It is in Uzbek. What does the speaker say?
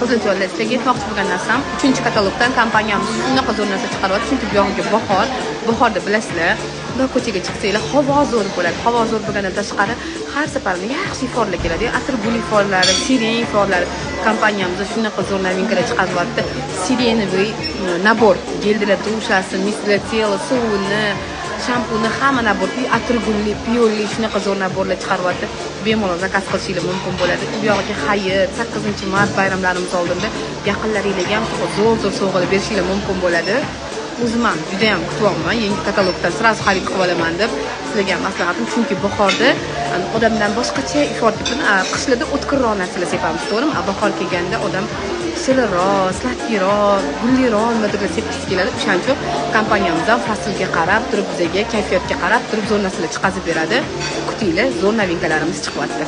Qiziljonlar, sizlarga aytmoqchi bo'lgan narsam, 3-katalogdan kompaniyamiz shunaqa zo'r narsa chiqaryapti, chunki bu yog'iga bahor. Bahorda bilasizlar, bundoq ko'chaga chiqsanglar, havo zo'r bo'ladi. Havo zo'r bo'lgandan tashqari har safar yaxshi iforlar keladi. Atirgul iforlari, siren iforlari. Kompaniyamizda shunaqa zo'r новинка lar chiqaryapti. Сиреновый набор, гель для душа si, мист для тела, suvini, shampuni, hamma набор, atirgulli, piyolli shunaqa zo'r набор lar chiqaryapti. Bemalol заказ qilishinglar mumkin bo'ladi. U yog'iga hayit, 8-mart bayramlarimiz oldinda yaqinlaringlarga ham zo'r-zo'r sovg'alar berishinglar mumkin bo'ladi. O'zim ham juda ham kutyapman, yangi katalogdan сразу xarid qilib olaman deb sizlarga ham maslahatim, chunki bahorda odamdan boshqacha ifor deb, qishlarda o'tkirroq narsalar sepamiz, to'g'rimi? A bahor kelganda odam shirinroq, сладкий roq, gulliroq nimadirlar sepgisi keladi. O'shaning uchun kompaniyamiz ham faslga qarab turib, bizaga kayfiyatga qarab turib zo'r narsalar chiqazib beradi. Kutinglar, zo'r новинка larimiz chiqyapti.